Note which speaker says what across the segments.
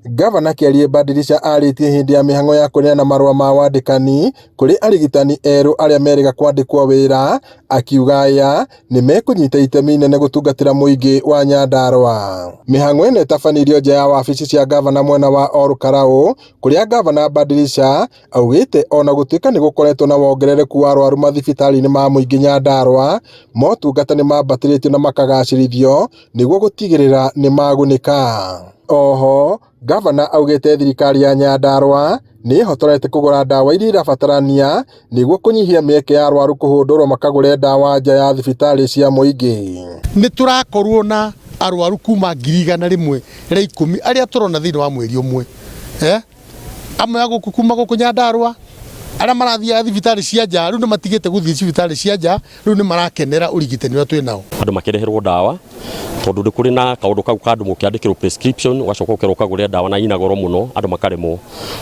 Speaker 1: Gavana Kĩarie Badilisha arĩtie hĩndĩ ya mĩhang'o ya kũneana marũa ma wandĩkani kũrĩ arigitani erũ arĩa merĩga kwandĩkwo wĩra, akiuga aya nĩ mekũnyita itemi inene gũtungatĩra mũingĩ wa Nyandarua. Mĩhang'o ĩno ĩtabanirio nja ya wabici cia gavana mwena wa Olkalau kũrĩa gavana Badilisha augĩte ona gũtuĩka nĩ gũkoretwo na wongerereku wa arwaru mathibitarĩ-inĩ ma mũingĩ Nyandarua, motungata nĩ mambatĩrĩtio na makagacĩrithio nĩguo gũtigĩrĩra nĩ magunĩka. Oho, gavana augĩte thirikari ya Nyandarua nĩ ĩhotorete kũgũra ndawa iria irabatarania nĩguo kũnyihia mĩeke ya arwaru kũhũndũrwo makagũre ndawa nja ya thibitarĩ cia mũingĩ.
Speaker 2: Nĩ tũrakorwo na arwaru kuma 110,000 arĩa tũrona thĩinĩ wa mweri ũmwe, eh? Amwe a gũkũ kuma gũkũ Nyandarua arĩa marathiaga thibitarĩ cia nja rĩu nĩ matigĩte gũthiĩ thibitarĩ cia nja, rĩu nĩ marakenera ũrigitani ũrĩa twĩ nao.
Speaker 3: Andũ makĩreherwo ndawa tondũ nĩ kũrĩ na kaũndũ kau ka andũ mũkĩandĩkĩrwo prescription ũgacoka ũkerwo ũkagũre ndawa na ina goro mũno andũ makaremwo,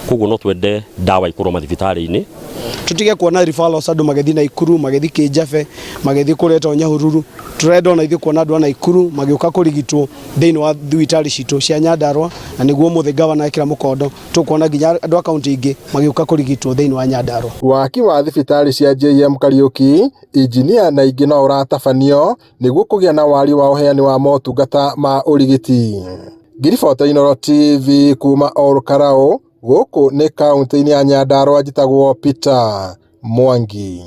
Speaker 3: koguo no twende ndawa ikorwo mathibitarĩ-inĩ.
Speaker 4: Tutige kuona referrals andũ magĩthiĩ Naikuru, magĩthiĩ Kĩnjabe, magĩthiĩ kũrĩa Nyahururu. Tũrenda ona ithuĩ kuona andũ a Naikuru magĩũka kũrigitwo thĩinĩ wa thibitarĩ citũ cia Nyandarua, na nĩguo ũmũthĩ gavana ekĩra mũkondo tũkuona nginya andũ a kaunti ingĩ magĩũka kũrigitwo thĩinĩ wa Nyandarua.
Speaker 1: Waki wa thibitarĩ cia JM Kariuki, Injinia na ingĩ no ũratabanio nĩguo kũgĩa na wariĩ wa ũheani wa motungata ma ũrigiti. Ngiribota Inooro TV kuma Olkalau, gũkũ nĩ kaunti-inĩ ya Nyandarua, njĩtagwo Peter Mwangi.